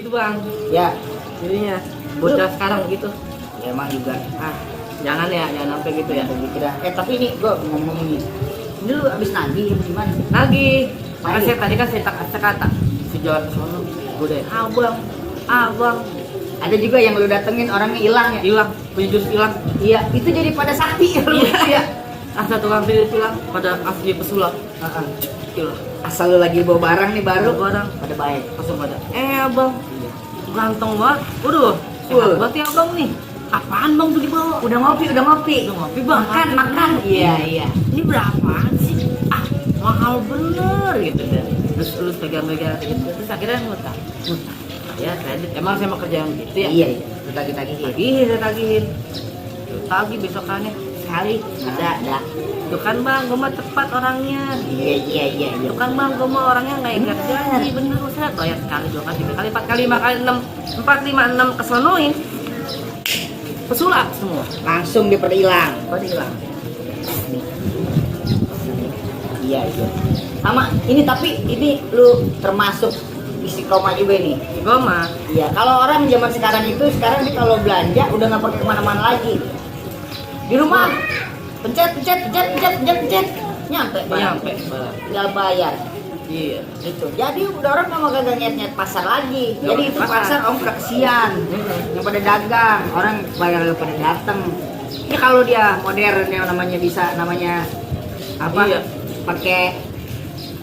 bang. Ya, Jadinya bocah sekarang gitu. ya emang juga. Jangan sampai gitu ya. Gitu dah. Tapi ini gue ngomong nih. Ini lu abis nagih gimana? Lagi. Lagi? Kan saya tadi kan saya kata si Jawa ke sono. Gue deh, abang. Ada juga yang lu datengin orangnya hilang ya? Hilang, punya jurus hilang. Iya, itu jadi pada sakti ya lu ya. Asal tukang video hilang, pada asli pesulap. Hilang. Asal lu lagi bawa barang nih baru. Barang Pada baik. langsung pada. Abang, Iya. ganteng banget. Waduh, sehat banget ya abang nih. Apaan bang tuh dibawa? Udah ngopi. Udah ngopi bang. Makan. Iya. Ini berapaan sih? Mahal bener gitu deh. Terus lu pegang-pegang gitu. Terus akhirnya ngutang. Ya kredit. Emang saya mau kerja yang gitu ya? Iya. Lu tagih-tagihin. Saya tagihin. Tagih besokannya sekali. Ada. Tuh kan bang, gue mah tepat orangnya. Iya. Tuh kan bang, gue mah orangnya nggak ingat janji. Bener saya bayar sekali, 2 kali, 3 kali, 4 kali, 5 kali, 6, 4, 5, 6 kesonoin. Pesulap semua. Langsung dia pada hilang. Pada hilang. Iya. Sama ini tapi ini lu termasuk istiqomah juga ini. Gue mah Iya, kalau orang zaman sekarang itu sekarang nih kalau belanja udah nggak pakai kemana-mana lagi. Di rumah pencet, nyampe. nyampe. Tinggal bayar. Iya. Itu. Jadi udah orang nggak mau kagak nyet pasar lagi. Nggak Jadi mau itu pasar. pasar om udah kesian. Yang pada dagang, orang bayar pada datang. Ini kalau dia modern yang namanya apa? Iya. Pakai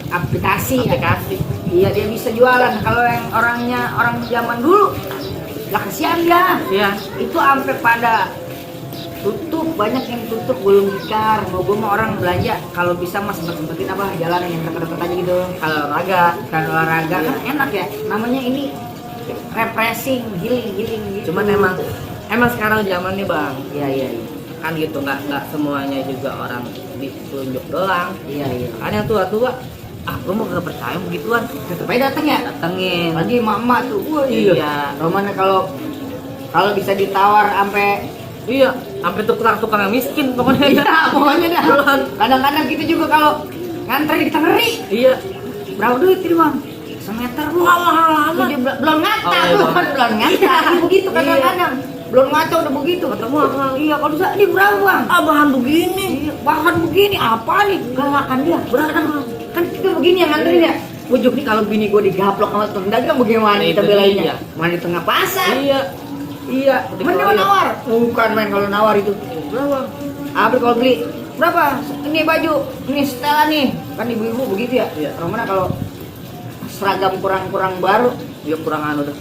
aplikasi. Iya dia bisa jualan. Kalau yang orang zaman dulu, lah kesian dia. Iya. Itu sampai pada tutup, banyak yang tutup gulung tikar. Mau gue mau orang belanja kalau bisa mas sempetin apa jalanan yang deket-deket aja gitu. Kalau olahraga kan enak ya. Namanya ini refreshing, healing gitu. Cuman emang sekarang zamannya bang. Iya. Kan gitu nggak semuanya juga orang ditunjuk doang. Iya. Kan yang tua-tua, gue mau gak percaya begituan. Tetep aja dateng ya. Datengin. Lagi emak-emak tuh. Wah Iya. Romana kalau bisa ditawar sampai Iya, sampai tukang yang miskin pokoknya. iya, pokoknya dah. Bulan. Kadang-kadang kita juga kalau ngantri kita ngeri. Iya. Berapa duit ini bang? Semeter bu. Mahal amat. Belum ngata, Oh, iya, belum ngata. Begitu kadang-kadang. Belum ngaco udah begitu. Ketemu mahal. Iya, kalau bisa ini berapa bang? Bahan begini. Iya, bahan begini apa nih? Galakan dia. Berapa kan kita begini yang ngantri ya. Bujuk nih kalau bini gue digaplok sama tukang dagang bagaimana Nah, kita itu belainnya? dia. Mana di tengah pasar? Iya. Mana nawar? Bukan main kalau nawar itu. Berapa? Abri kalau beli berapa? Ini baju, ini setelan nih. Kan ibu-ibu begitu ya? Iya. Romana kalau seragam kurang baru, Iya kurang anu dah.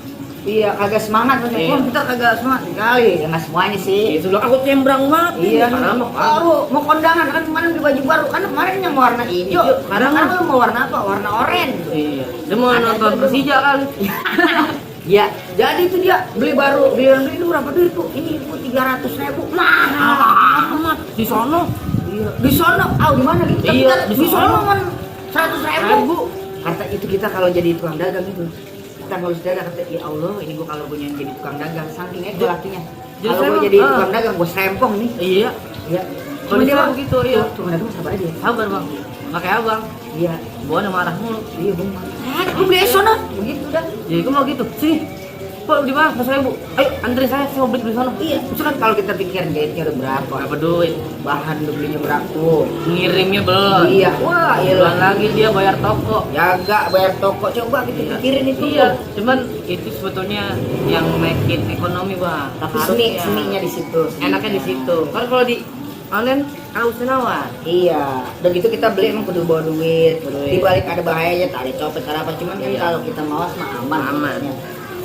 iya agak semangat kan? Iya. Oh, kita agak semangat sekali. Ya nggak semuanya sih. Itu bilang aku cembrang banget. Iya, Padahal mah baru mau kondangan kan kemarin beli baju baru kan kemarin yang warna hijau. Hijau. Sekarang lu mau warna apa? Warna oranye. Iya. Dia mau Ada nonton juga. Persija kali. Ya, jadi itu dia beli baru, beli itu berapa duit tuh? Ini ibu 300.000. Mahal amat. Di sono. Iya. Di sono, di mana gitu? Iya, Di di sono sono. kan 100.000. Kata itu kita kalau jadi tukang dagang itu, kita kalau sudah kata ya Allah, ini gua kalau punya jadi tukang dagang, saking itu artinya. Jadi Kalau gua saya jadi mah, tukang dagang, gua serempong nih. Iya. Iya. Kalau dia begitu, iya. Tukang dagang sabar aja. Sabar bang. Pakai abang. Iya. Gua udah marah mulu. Iya, Bang. Lu beli sono. Begitu dah. Jadi gua mau gitu. Sini. Pak di mana? Mas Ibu. Ayo antri saya mau beli di sana. Iya, misalkan kalau kita pikirin jahitnya udah berapa, Berapa duit? bahan udah belinya berapa, Ngirimnya belum. iya, wah, iya Belum lagi dia bayar toko. jaga bayar toko, coba kita pikirin itu. Iya, cuman itu sebetulnya yang naikin ekonomi bang. Tapi Harusnya. seninya di situ. Enaknya di situ. Kan kalau di online kau senawar. Iya, dan gitu kita beli emang kudu bawa duit. Di Duit. balik ada bahayanya, tadi copet apa, cuman kan Iya. kalau kita mawas mah aman. Aman.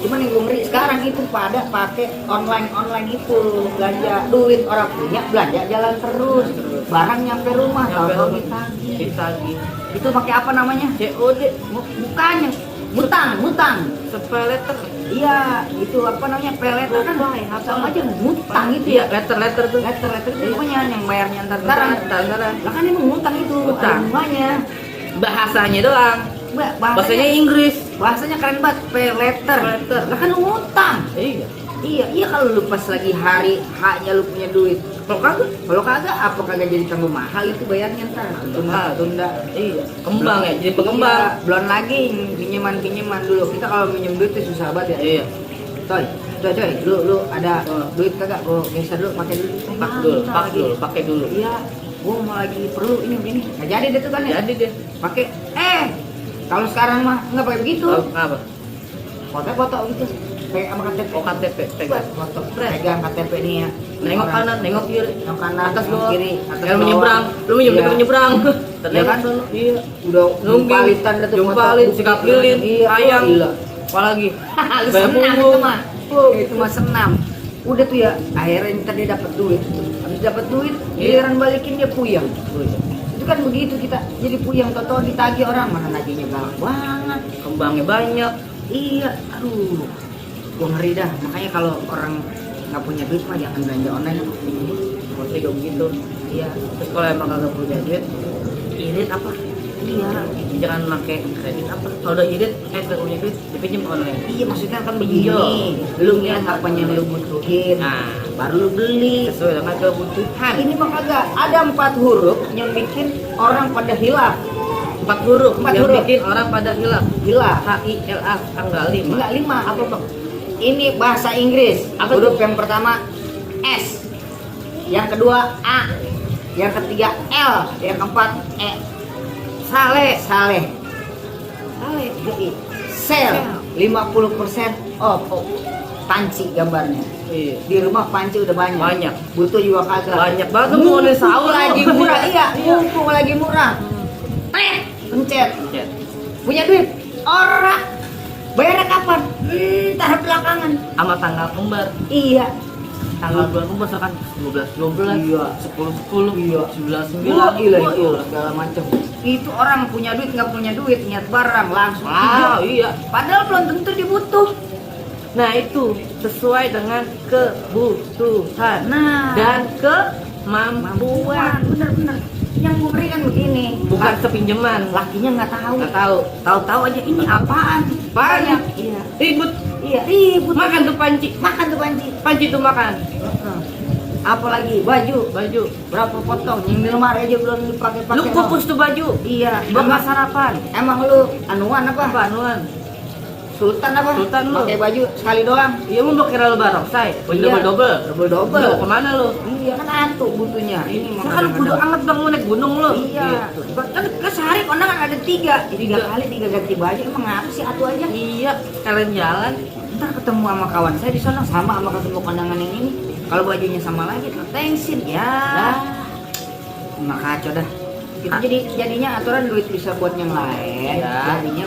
Cuman yang gue ngeri sekarang itu pada pakai online itu belanja duit orang punya belanja jalan terus, barang nyampe rumah Nyampe tahu-tahu rumah. ditagih. Ditagih. Itu pakai apa namanya? COD. Bukan yang mutang. Sepeleter. Iya, itu apa namanya? Peleter kan sama aja ngutang itu Iya, ya. letter tuh. Letter itu pokoknya yang bayarnya antar Ntar. lah kan emang ngutang itu Ngutang. bunganya. Bahasanya doang. Bahasanya Bahasanya Inggris. bahasanya keren banget, peleter. Lah kan lu ngutang. Iya. Iya kalau lu pas lagi hari haknya lu punya duit. Kalau kagak apa kagak jadi tambah mahal itu bayarnya ntar. Tunda. Iya, kembang ya, jadi pengembang. Iya, belum lagi pinjaman dulu. Kita kalau minjem duit itu susah banget ya. Iya. Coy, lu ada duit kagak? Gua geser dulu, pakai dulu. Pakai dulu. Iya, gua mau lagi perlu ini. Nggak jadi deh tuh kan ya. Jadi deh. Pakai. Kalau sekarang mah nggak pakai begitu. Apa? Foto gitu. Pegang sama KTP. Oh, KTP pegang. Foto. Pegang KTP nih ya. Nengok kanan, nengok kiri. Nengok kanan, atas nengok bawah. kiri, atas Kalau bawah. menyeberang, lu menyeberang. Iya kan? Iya. Udah Nungging, jumpalitan dah tuh jumpalin, foto. sikap lilin, Iya, ayang. gila. Apalagi? Lu Bayar senam itu punggung. mah. Itu mah senam. Udah tuh ya, akhirnya ntar dia dapat duit. Habis dapat duit, giliran balikin dia puyeng. Itu kan begitu kita jadi puyeng, toto ditagih orang mana nagihnya galak banget. Kembangnya banyak. Iya, aduh. Gua ngeri dah. Makanya kalau orang nggak punya duit mah jangan belanja online. Maksudnya juga begitu. Iya. Terus kalau emang kagak punya duit, irit apa? Iya. Jangan pakai kredit apa. Kalau udah irit, kagak punya duit, dipinjam online. Iya maksudnya kan begini. Iya. Lu lihat apa yang lu butuhin. Nah, Baru lu beli. sesuai dengan kebutuhan. Ini mah kagak. Ada 4 huruf yang bikin orang pada hilaf. 4 huruf Empat yang huruf. bikin orang pada hilaf. Hilaf. HILA tanggal 5. Enggak 5 apa bang? Ini bahasa Inggris. Apa Huruf tuh? yang pertama S, yang kedua A, yang ketiga L, yang keempat E. Saleh. Saleh. Yoi. Sale 50% off. Panci gambarnya. Iya. Di rumah panci udah banyak. Banyak. Butuh juga kagak. Banyak banget tuh mau nih sahur lagi murah. Iya, mumpung lagi murah. Pencet. Chat. Punya duit? Orang. Bayarnya kapan? Ntar belakangan. Sama tanggal kembar. Iya. Tanggal bulan kembar misalkan 12 Iya. 10 Iya. 11 Gila 9. itu segala macam. Itu orang punya duit nggak punya duit niat barang langsung. Ah, hijau. iya. Padahal belum tentu dibutuh. Nah, itu sesuai dengan kebutuhan Nah. dan kemampuan. Bener. Yang gue berikan begini. Bukan sepinjaman. Lakinya nggak tahu. Nggak tahu. Tahu-tahu aja ini apaan? Banyak. Iya. Ribut. Iya. Ribut. Makan tuh panci. Makan tuh panci. Panci tuh makan. Apalagi baju. Baju. Berapa potong? Yang di lemari aja belum dipakai-pakai. Lu kukus tuh baju. Iya. Buat sarapan. Emang lu anuan apa? Apa anuan? Sultan apa? Sultan lu. Pakai baju sekali doang. Iya, mau kira lu barongsai. Iya. Double. Double. Lu kemana lu? Iya kan antuk butuhnya. Ini mah Nah, kan kudu kadang-kadang. anget dong, mau naik gunung lu. Iya. Kan sehari kondangan ada 3. 3 kali 3 ganti baju. Emang apa sih atu aja? Iya, kalian jalan. Ntar ketemu sama kawan saya di sana sama ketemu kondangan yang ini. Kalau bajunya sama lagi, tensin ya. Nah, kacau dah. Itu jadinya aturan duit bisa buat yang lain. Ya. Jadinya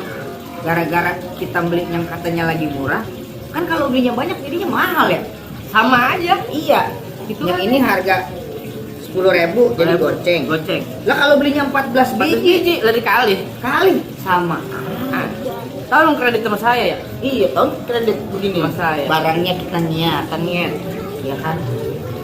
gara-gara kita beli yang katanya lagi murah, kan kalau belinya banyak jadinya mahal ya. Sama aja. Iya. Itu Yang kan. ini harga 10.000 jadi goceng. Goceng. Lah kalau belinya 14 biji Biji lah dikali. kali sama. Ah. Tolong kredit sama saya ya. Iya, tahun kredit begini. Sama saya. Barangnya kita niat, ya kan?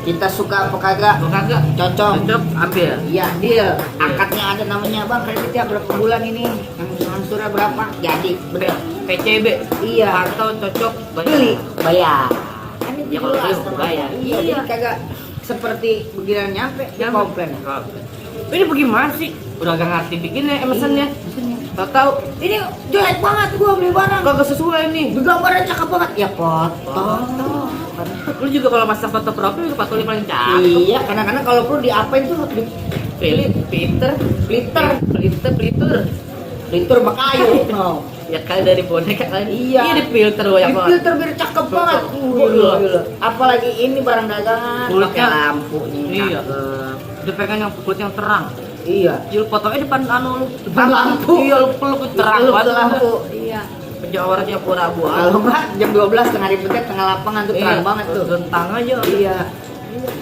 Kita suka apa kagak? Mau kagak? Cocok. Cocok, ambil. Iya, deal. Akadnya ada namanya, Bang, kreditnya berapa bulan ini? Yang ansurnya berapa? Jadi, bener. PCB. Iya. Atau cocok Beli, bayar. Kan itu Ya, kalau jelas, beli, bayar. Iya, jadi kagak seperti begitu nyampe, dia komplain. Ini bagaimana sih? Udah gak ngerti bikinnya, mesennya. Tahu Ini jelek banget gua beli barang. kagak sesuai nih. Gambarnya cakep banget. Ya potong. Lu juga kalau masak foto profil patulnya paling cakep. Iya, kadang-kadang kalau perlu diapain tuh di Filter, Litur bakayu. No. ya kali dari boneka kali. Iya. Iya di filter banyak Di banget. filter biar cakep banget. Gila. Apalagi ini barang dagangan Kulitnya. pakai lampu nih. Iya. cakep. Dia pengen yang kulit yang terang. Iya. Jadi fotonya depan anu lu. Depan lampu. Iya, lu peluk terang Lu banget. lampu. Iya. Penjawarannya pura-abu. Kalau enggak jam 12 tengah dipencet tengah lapangan tuh terang banget tuh. Gentang aja. Iya.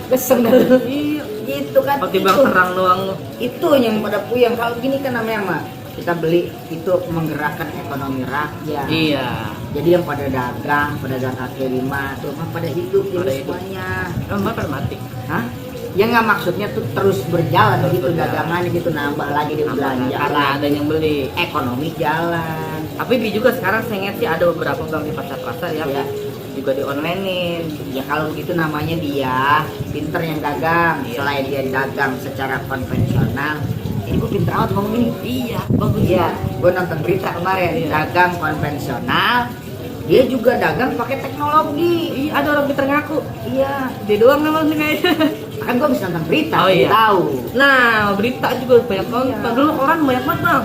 Geseng dah lu. Iya. Gitu kan. Pakai bang Itu. terang doang lu. Itu yang pada puyeng. Kalau gini kan namanya mah kita beli itu menggerakkan ekonomi rakyat. Iya. Jadi yang pada dagang kaki lima tuh mah pada hidup Pada jadi hidup. semuanya. Emang pada mati. Hah? Ya nggak maksudnya tuh terus berjalan Terus gitu berjalan. dagangan gitu nambah lagi di belanja Karena ada yang beli. ekonomi jalan. Tapi juga sekarang saya ingat sih ada beberapa bank di pasar-pasar yang Iya. juga juga di onlinein. Ya kalau begitu namanya dia pinter yang dagang. Iya. Selain dia dagang secara konvensional, ini gue pinter amat ngomong gini. Iya, bagus. Iya, gue nonton berita kemarin, Iya. dagang konvensional, dia juga dagang pakai teknologi. Iya, ada orang pinter ngaku. Iya, Dia doang memang nih kayaknya. kan gue bisa nonton berita, Oh, jadi iya. tahu. Nah, berita juga banyak nonton. Iya. Dulu koran banyak banget bang.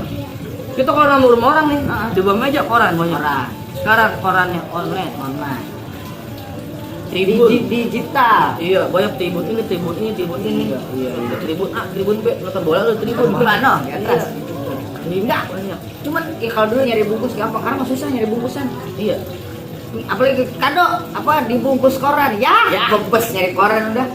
Kita kalau nama rumah orang nih, Ah. dibuang aja koran banyak. Orang Sekarang korannya online. online, Tribun. digital. Iya, banyak tribun ini, tribun ini, tribun ini. Iya, iya, iya. Tribun A, tribun B, nonton bola lu tribun B. Mana? Di atas. Iya. Enggak. Banyak. Cuman ya, kalau dulu nyari bungkus gampang, sekarang mah susah nyari bungkusan. Iya. Apalagi kado apa dibungkus koran ya, Ya. bebas nyari koran udah.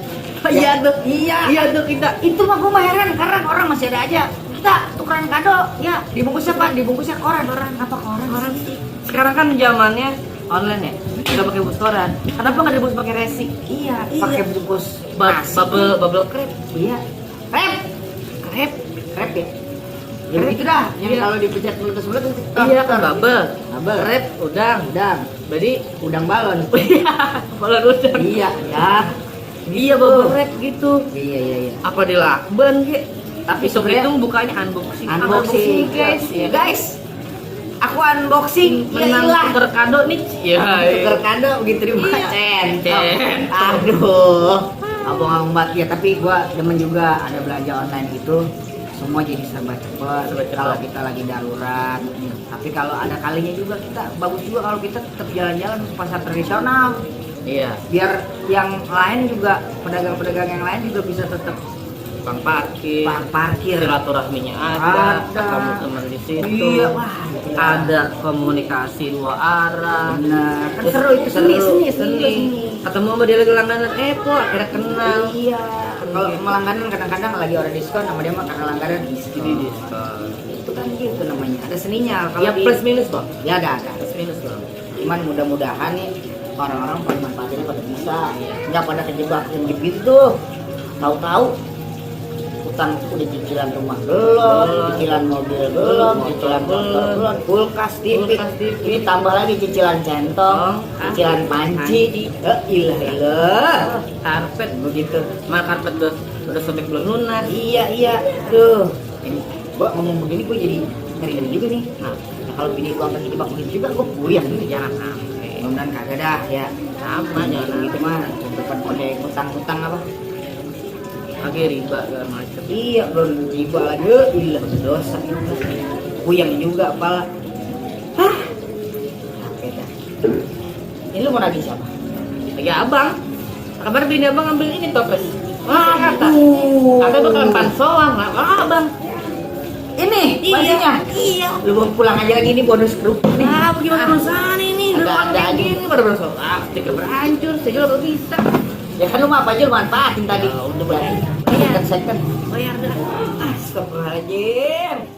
Iya, Dok. Iya. Iya tuh kita. Itu mah gue mah heran karena orang masih ada aja. Kita tukeran kado, ya dibungkusnya apa? Dibungkusnya koran. Apa koran? Koran sih. Sekarang kan zamannya online ya. Udah pakai bungkus koran. Kenapa nggak dibungkus pakai resi? Iya, Iya. pakai bungkus nasi. Bubble crepe. Iya. Krep, Crepe. krep ya. Ya begitu dah, yang Iya. kalau dipencet meletus-meletus itu. Iya kan bubble. Bubble. Crepe udang. Udang, Berarti udang balon. iya, balon udang. Iya, ya. Iya, bubble crepe gitu. Iya, iya, iya. Apa di lakban ke? Tapi Besok sebenarnya- itu bukanya unboxing. Unboxing, guys. Iya. Guys, aku unboxing. Menang Iyalah. tuker kado nih. Iya. Tuker kado begitu di Iya. centong. Centong. Aduh, abang-abang banget ya. Tapi gua demen juga ada belanja online gitu. Semua jadi serba cepet. Serba cepet. Kalau kita lagi darurat. Tapi kalau ada kalinya juga kita bagus juga kalau kita tetap jalan-jalan ke pasar tradisional. Iya. Biar yang lain juga pedagang-pedagang yang lain juga bisa tetap Bang parkir. parkir. Silaturahminya ada. Ada. Ketemu teman di situ. Iya, wah. gila. Ada komunikasi dua arah. Benar. Kan Terus seru itu seni. Ketemu sama dia lagi langganan, kok akhirnya kenal. Iya. Kalau melangganan kadang-kadang lagi orang diskon sama dia mah karena langganan diskon. Jadi diskon. Itu kan gitu namanya. Ada seninya. Kalau Ya di- plus minus bang. Ya ada. Plus minus bang. Cuman mudah-mudahan nih orang-orang pada manfaatin pada bisa. Iya. Nggak pada kejebak yang gitu tuh. Tahu-tahu utang udah cicilan rumah belum, cicilan mobil belum, cicilan motor belum, kulkas TV, Kulkas TV. ini tambah lagi cicilan centong, cicilan panci, ilah, Karpet begitu. Mal karpet udah sobek belum lunas. Iya, tuh. Ini gua ngomong begini gua jadi ngeri juga nih. Nah, kalau bini gua sampai kejebak begitu juga gua puyeng nih. Jangan sampai. Mudah-mudahan kagak dah ya. Sama jangan Gitu mah, depan pakai utang-utang apa? Lagi riba segala macam. Iya, belum riba lagi, ilah dosa juga. Puyeng juga kepala. Hah? Capek dah. Ini lu mau nagih siapa? Lagi abang. Kabar bini abang ambil ini toples. Wah kata. Aduh. Kata bakalan pansoang. Nah, abang. Ini Iya. bajunya. Iya. Lu mau pulang aja lagi ini bonus grup nih. Ah, bagaimana perusahaan ini? Agak ada aja. Ini pada berasal. Ah, stiker berhancur. Saya jual gak bisa. Ya kan lu mah apa aja lu manfaatin tadi. Ya, udah Ya, bayar. second. Bayar dah. Astagfirullahaladzim.